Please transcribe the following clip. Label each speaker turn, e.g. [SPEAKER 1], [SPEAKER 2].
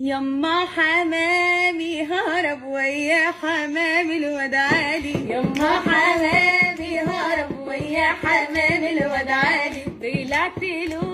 [SPEAKER 1] يما حمامي هرب ويا حمام الواد علي، يما حمامي هرب ويا حمام الواد علي، طلعت له